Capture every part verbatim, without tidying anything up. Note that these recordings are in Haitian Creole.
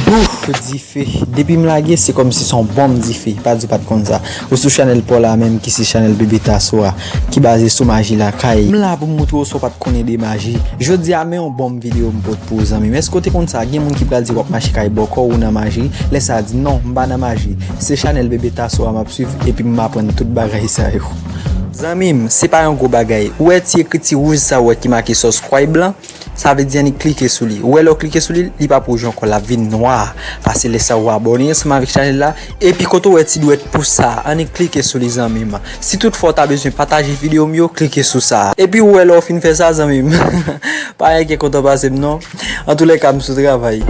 Ouf, dife. Depi m lage, se kòmsi se yon bonm dife. Pa di w pa t konn sa. Ou sou chanèl pa w la menm, ki se chanèl Bebe Tasso a, ki baze sou maji lakay. M la pou m moutre w sa w pa t konnen de maji. Jodi a, men yon bonm videyo m pote pou ou, zanmi m. Èske w te konn sa? Gen moun ki pral di w ap mache kay bòkò, ou nan maji. Lè sa a, di non, m pa nan maji. Se chanèl Bebe Tasso a m ap swiv, epi m aprann tout bagay sa yo. Zanmi m, se pa yon gwo bagay. Ou wè ti ekriti wouj sa w wè ki make subscribe lan? Sa vle di annik klike sou li. Ou wè lè w klike sou li, li p ap wouj ankò, l ap vin nwa. Pase lè sa w abòne ansanm avèk chanèl la. Epi kote w wè ti dwèt pous sa, annik klike sou li, zanmi m. Si toutfwa w ta bezwen pataje videyo m yo, klike sou sa. Epi ou wè lè w fin fè sa, zanmi m. Pa gen kontan pase m non. Antoulèka, m sou travay.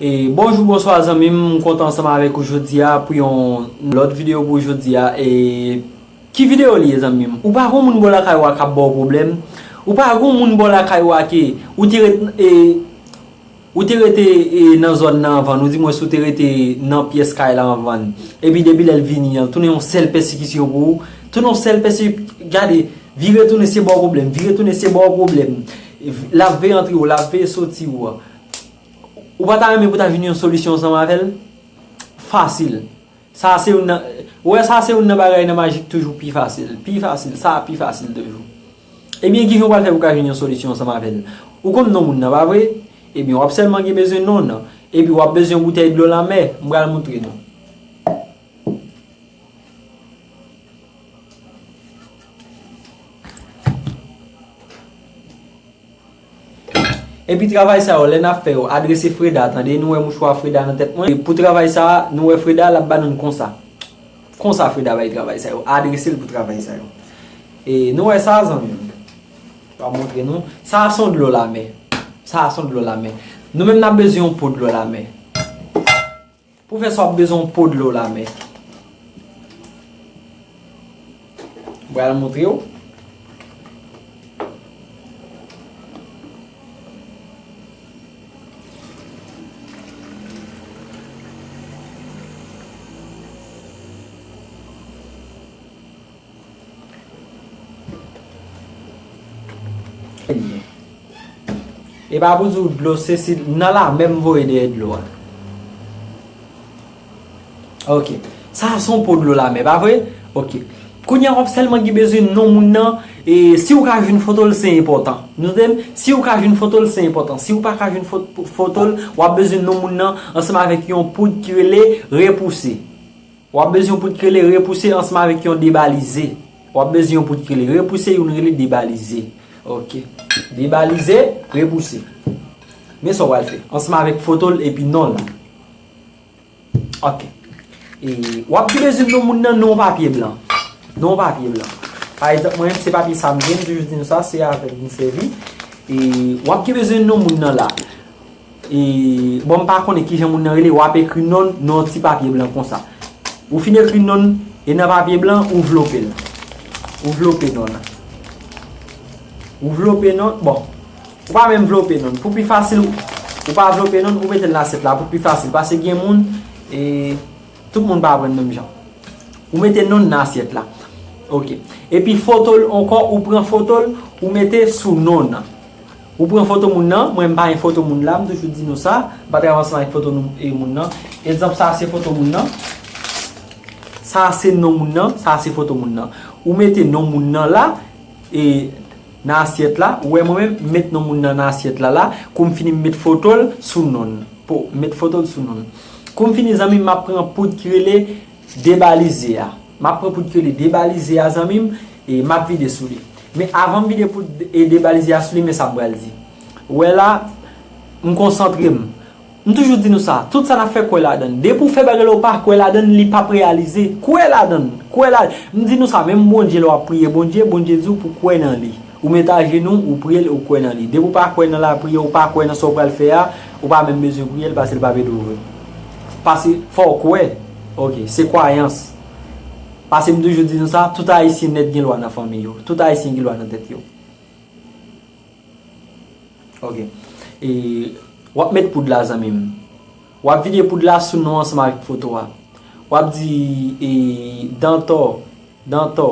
E, bonjou, bonswa zanmi m, m kontan ansanm avèk ou jodi a pou yon lòt videyo pou jodi a. E, ki videyo li ye, zanmi m? Ou pa gon moun bò lakay ou a k ap ba w pwoblèm? Ou pa gon moun bò lakay ou a ke ou te ret, e, ou te rete, e, nan zòn nan anvan, nou di mwens ou te rete nan pyès kay la anvan, epi depi lè l vini an, tounen yon sèl pèsekisyon pou ou, tounen yon sèl pèse-, gade, vire tounen se ba w pwoblèm, vire tounen se ba w pwoblèm, l ap veye antre w, l ap veye soti w. Ou pa ta renmen pou ta jwenn yon solisyon ansanm avè l? Fasil. Sa se youn nan, ou wè sa se youn nan bagay nan maji k toujou pi fasil. Pi fasil, sa pi fasil toujou. Ebyen, kijan w pral fè pou w ka jwenn yon solisyon ansanm avè l? Ou konn non moun nan, pa vre? Ebyen, w ap sèlman gen bezwen non nan. Epi w ap bezwen yon boutèy dlo lanmè. M pral moutre nou. Epi travay sa yo, lè n ap fè yo, adrese Freda, tande, nou wè mouchwa Freda nan tèt mwen. E pou travay sa a, nou wè Freda, l ap ba nou l konsa. Konsa Freda bay travay sa yo. Adrese l pou travay sa yo. E nou wè sa, zanmi m. M ap montre nou. Sa a se yon dlo lamè. Sa a se yon dlo lamè. Nou menm n ap bezwen yon po dlo lamè. Pou fè sa, w ap bezwen yon po dlo lamè. M pral montre w. E pa pou di w dlo se, se nan lamè m voye dèyè dlo a. Ok. Sa a se yon po dlo lamè, pa vre? Ok. Kounye a w ap sèlman gen bezwen non moun nan. E si w ka jwenn foto l, se enpòtan. Nou tande m? Si w ka jwenn foto l, se enpòtan. Si w pa ka jwenn fot-, foto l, w ap bezwen non moun nan ansanm avèk yon poud ki rele repouse. W ap bezwen yon poud ki rele repouse ansanm avèk yon debalize. W ap bezwen yon poud ki rele repouse, youn rele debalize. Ok. Debalize, repouse. Men sa w pral fè. Ansanm avèk foto l epi non l. Ok. E w ap gen bezwen non moun nan, non papye blan. Non papye blan. Pa egzanp, mwen menm, se papye sa m gen, m toujou di nou sa, se avè l m sèvi. E w ap gen bezwen non moun nan la. E, bon, m pa konnen kijan moun nan rele, w ap ekri non l nan yon ti papye blan konsa. Ou fin ekri non l, e nan papye blan, ou vlope l. Ou vlope non l. Ou vlope non l, bon. Ou pa menm vlope non l. Pou pi fasil, ou pa vlope non l, ou mete l nan asyèt la, pou pi fasil. Paske gen moun, e, tout moun pa aprann menm jan. Ou mete non l nan asyèt la. Ok. Epi foto l ankò, ou pran foto l, ou mete sou non l. Ou pran foto moun nan, mwen m pa gen foto moun la, m toujou di nou sa, m pa travay ansanm avèk foto nou, e, moun nan. Egzanp, sa a se foto moun nan. Sa a se non moun nan, sa a se foto moun nan. Ou mete non moun nan la, e, nan asyèt la, ou wè mwen menm, m met non moun nan nan asyèt la la, kou m fini m met foto l sou non l. Po, m met foto l sou non l. Kou m fini, zanmi m, m ap pran poud ki rele debalize a. M ap pran poud ki rele debalize a, zanmi m, e m ap vide sou li. Men avan m vide poud e debalize a sou li, men sa m pral di. Ou wè la, m konsantre m. M toujou di nou sa, tout sa n ap fè, kwè ladan l. Depi w fè bagay la, ou pa kwè ladan l, li p ap reyalize. Kwè ladan l, kwè la. M di nou sa, menm Bondye, lè w ap priye Bondye, Bondye di w pou kwè nan li. Ou met ajenou, ou priye l, ou kwè nan li. Depi w pa kwè nan lapriyè, ou pa kwè nan sa w pral fè a, ou pa menm bezwen priye l, paske l p ap ede w vre. Paske fò w kwè. Ok, se kwayans. Paske m toujou di nou sa, tout Ayisyen nèt gen lwa nan fanmi yo. Tout Ayisyen gen lwa nan tèt yo. Ok. E, w ap met poud la, zanmi m. W ap vide poud la sou non ansanm avèk foto a. W ap di, e, Dantò, Dantò.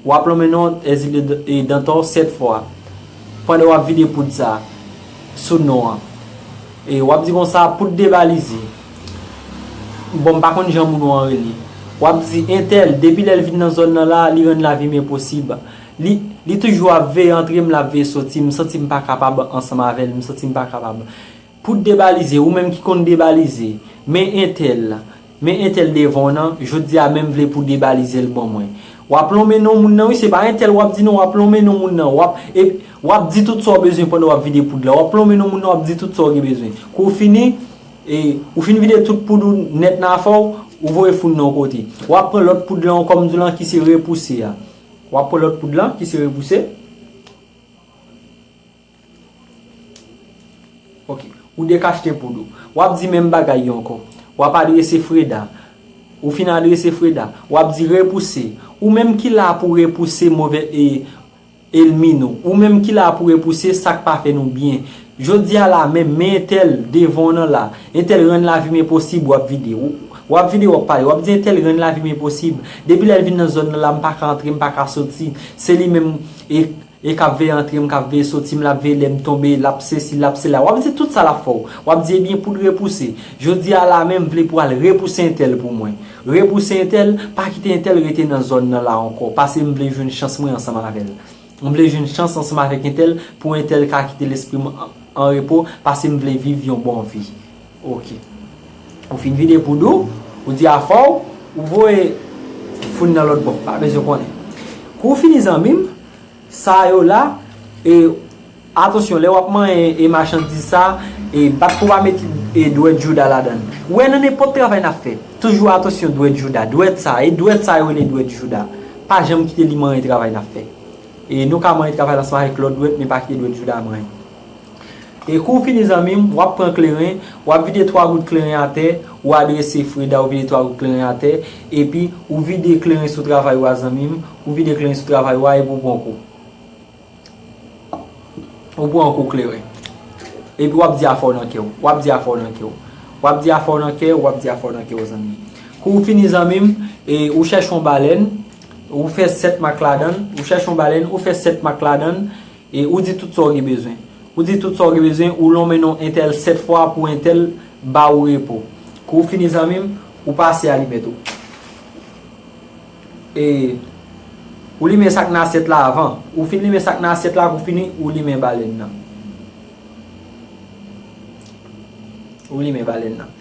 W ap lonmen non Èzili, e, Dantò sèt fwa. Pandan w ap vide poud sa sou non an. E, w ap di konsa, poud debalize. Bon, m pa konn jan moun ou an rele. W ap di, entèl, depi lè l vin nan zòn nan la, li rann lavi m enposib. Li, li toujou ap veye antre m, l ap veye soti m, m santi m pa kapab ansanm avè l, m santi m pa kapab. Pou debalize, ou menm ki konn debalize, men entèl, men entèl devan w nan, jodi a menm vle pou debalize l ban mwen. W ap lonmen non moun nan, wi, se pa entèl w ap di non, w ap lonmen non moun nan, w ap, e, w ap di tout sa w bezwen pandan w ap vide poud la, w ap lonmen non moun nan, w ap di tout sa w gen bezwen. Kou w fini, e, ou fin vide tout poud ou nèt nan afè w, ou voye foun nan yon kote. W ap pran lòt poud la ankò, m di w lan ki se repouse a. W ap pran lòt poud lan ki se repouse. Ok. Ou dekachte poud ou. W ap di menm bagay yo ankò. W ap adrese Freda. Ou fin adrese Freda. W ap di repouse. Ou menm ki la pou repouse move e, elmi nou. Ou menm ki la pou repouse sa k pa fè nou byen. Jodi a la menm, men entèl devan w nan la. Entèl rann lavi m enposib, w ap vide. W, w ap vide, w ap pale. W ap di entèl rann lavi m enposib. Depi lè l vin nan zòn nan la, m pa ka antre, m pa ka soti. Se li menm e, e k ap veye antre m, k ap veye soti m, l ap veye lè m tonbe, l ap sesi, l ap sela. W ap di tout sa l ap fè w. W ap di, ebyen, poud repouse. Jodi a la menm, m vle pou al repouse entèl pou mwen. Repouse entèl, pa kite entèl rete nan zòn nan la ankò. Paske m vle jwenn chans mwen ansanm avè l. M vle jwenn chans ansanm avèk entèl pou entèl ka kite lespri m an, an repo, paske m vle viv yon bon vi. Ok. Ou fin vide poud ou, ou di afè w, ou voye foun nan lòt bò. Pa bezwen konnen. Kou w fini, zanmi m, sa yo la, e, atansyon, lè w ap manyen, e, machandiz sa, e, bat pou w pa met, e, dwèt jouda ladan l. Ou wè, nan nenpòt travay n ap fè, toujou atansyon dwèt jouda. Dwèt sa, e dwèt sa yo rele dwèt jouda. Pa janm kite li manyen travay n ap fè. E nou ka manyen travay la ansanm avèk lòt dwèt, men pa kite dwèt jouda manyen. E kou w fini, zanmi m, w ap pran kleren, w ap vide twa gout kleren atè, ou adrese Freda, ou vide twa gout kleren atè, epi ou vide kleren sou travay ou a, zanmi m, ou vide kleren sou travay ou a, epi ou pran kou. Ou pran kou kleren. Epi w ap di afè w nan kè w. W ap di afè w nan kè w. W ap di afè w nan kè w, w ap di afè w nan kè w, zanmi. Kou w fini, zanmi m, e, ou chèche yon balèn, ou fè sèt mak ladan l, ou chèche yon balèn, ou fè sèt mak ladan l, e ou di tout sa w gen bezwen. Ou di tout sa w gen bezwen, ou lonmen non entèl sèt fwa pou entèl ba ou repo. Kou w fini, zanmi m, ou pase alimèt ou. E, ou limen sa k nan asyèt la avan. Ou fin limen sa k nan asyèt la, kou w fini, ou limen balèn nan. Ou limen balèn nan.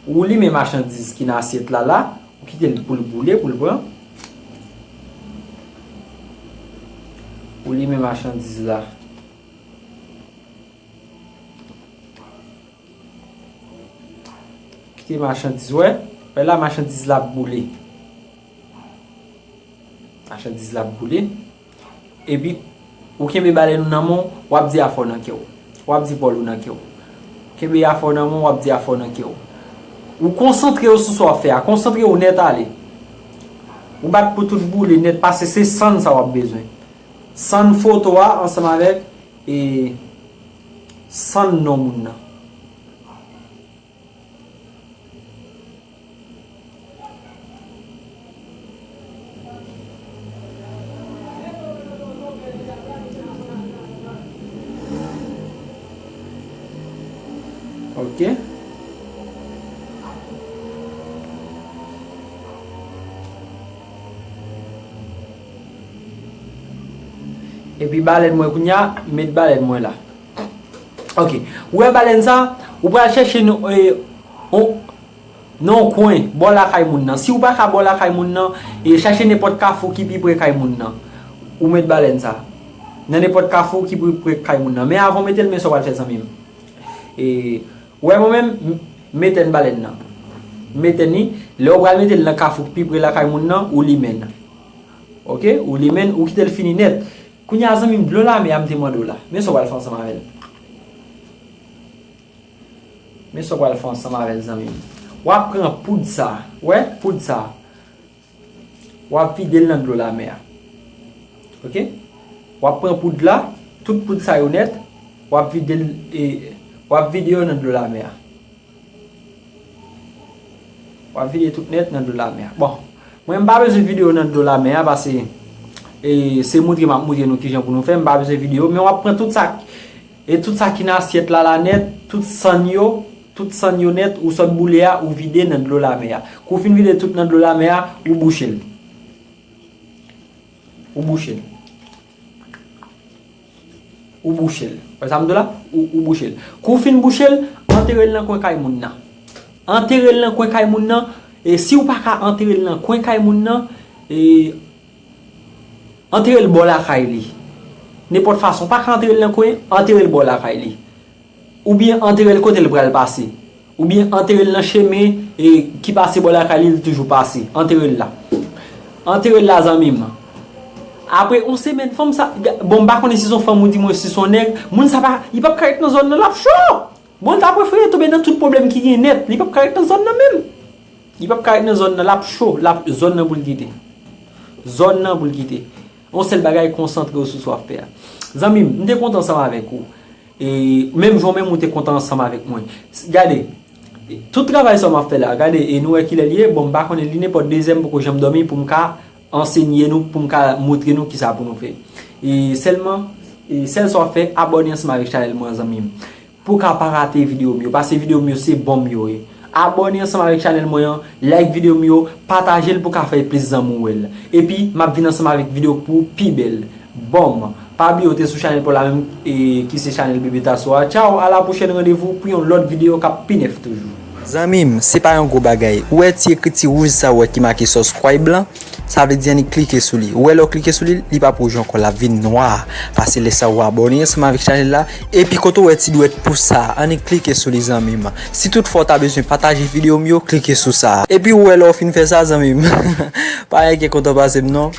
Ou limen machandiz ki nan asyèt la la. Ou kite l pou l boule, pou l pran. Ou limen machandiz la. Kite machandiz, wè. Wè la, machandiz la ap boule. Machandiz la ap boule. Epi, ou kenbe balèn ou nan men w, w ap di afè w nan kè w. W ap di pawòl ou nan kè w. Kenbe afè w nan men w, w ap di afè w nan kè w. Ou konsantre w sou sa w ap fè a. Konsantre w nèt ale. Ou bat pou tout boule nèt, paske se sann sa w ap bezwen. Sann foto a ansanm avèk, e, sann non moun nan. Ok. Epi balèn mwen kounye a, met balèn mwen la. Ok. Ou wè balèn sa, ou pral chèche nou, e, on, nan yon kwen, bò lakay moun nan. Si ou pa ka bò lakay moun nan, e chache nenpòt kafou ki pi pre kay moun nan. Ou met balèn sa. Nan nenpòt kafou ki pre, pre kay moun nan. Men avan w mete l, men sa w pral fè, zanmi m. E, ou wè mwen menm, m, mete n balèn nan. Mete n li, lè w pral mete l nan kafou ki pi pre lakay moun nan, ou limen l. Oke? Ou limen l, ou kite l fini nèt. Kounye a, zanmi m, dlo lamè a m te mande w la. Men sa w pral fè ansanm avè l. Men sa w pral fè ansanm avè l, zanmi m. W ap pran poud sa. Wè, poud sa. W ap vide l nan dlo lamè a. Oke? W ap pran poud la, tout poud sa yo nèt, w ap vide l, e, w ap vide yo nan dlo lamè a. W ap vide tout nèt nan dlo lamè a. Bon, mwen m pa bezwen vide yo nan dlo lamè a, paske, e, se moutre m ap moutre nou kijan pou nou fè, m pa bezwen vide yo, men w ap pran tout sa, e tout sa ki nan asyèt la, la nèt, tout sann yo, tout sann yo nèt, ou sot boule a, ou vide nan dlo lamè a. Kou w fin vide tout nan dlo lamè a, ou bouche l. Ou bouche l. Ou bouche l. Wè sa m di w la? Ou, ou bouche l. Kou w fin bouche l, antere l nan kwen kay moun nan. Antere l nan kwen kay moun nan. E si w pa ka antere l nan kwen kay moun nan, e, antere l bò lakay li. Nenpòt fason, w pa ka antere l nan kwen, antere l bò lakay li. Oubyen antere l kote l pral pase. Oubyen antere l nan chemen, e, ki pase bò lakay li, li toujou pase. Antere l la. Antere l la, zanmi m. Apre yon semèn, fanm sa, ga-, bon, m pa konnen si se yon fanm ou di mwen si se yon nèg, moun sa pa, li p ap ka ret nan zòn nan, l ap cho. Bon, l ta prefere tonbe nan tout pwoblèm ki gen nèt. Li p ap ka ret nan zòn nan menm. Li p ap ka ret nan zòn nan, l ap cho, l ap, zòn nan pou l kite. Zòn nan pou l kite. Yon sèl bagay, konsantre w sou sa w ap fè a. Zanmi m, m te kontan ansanm avèk ou. E menm jan w menm ou te kontan ansanm avèk mwen. S-, gade, tout travay sa m ap fè la, gade, e nou wè kilè li ye, bon, m pa konnen li, nenpòt de zè m poko janm dòmi pou m ka ansenye nou, pou m ka moutre nou kisa pou nou fè. E sèlman, e sèl sa w ap fè, abòne ansanm avèk chanèl mwen an, zanmi m. Pou w ka pa rate videyo m yo, paske videyo m yo se bonm yo ye. Abòne ansanm avèk chanèl mwen an, like videyo m yo, pataje l pou w ka fè plis zanmi w wè l. Epi, m ap vin ansanm avèk videyo pou pi bèl. Bonm, pa bliye w te sou chanèl pa w la menm, e, ki se chanèl Bebe Tasso a. Tchaw, a la pwochèn, randevou pou yon lòt videyo k ap pi nèf toujou. Zanmi m, se pa yon gwo bagay. Ou wè ti ekriti wouj sa ou wè ki make subscribe lan? Sa vle di annik klike sou li. Ou wè lè w klike sou li, li p ap wouj ankò, l ap vin nwa. Paske lè sa ou abòne ansanm avèk chanèl la. Epi kote w wè ti dwèt pous sa, annik klike sou li, zanmi m. Si toutfwa w ta bezwen pataje videyo m yo, klike sou sa. Epi ou wè lè w fin fè sa, zanmi m. Pa gen kontan pase m non.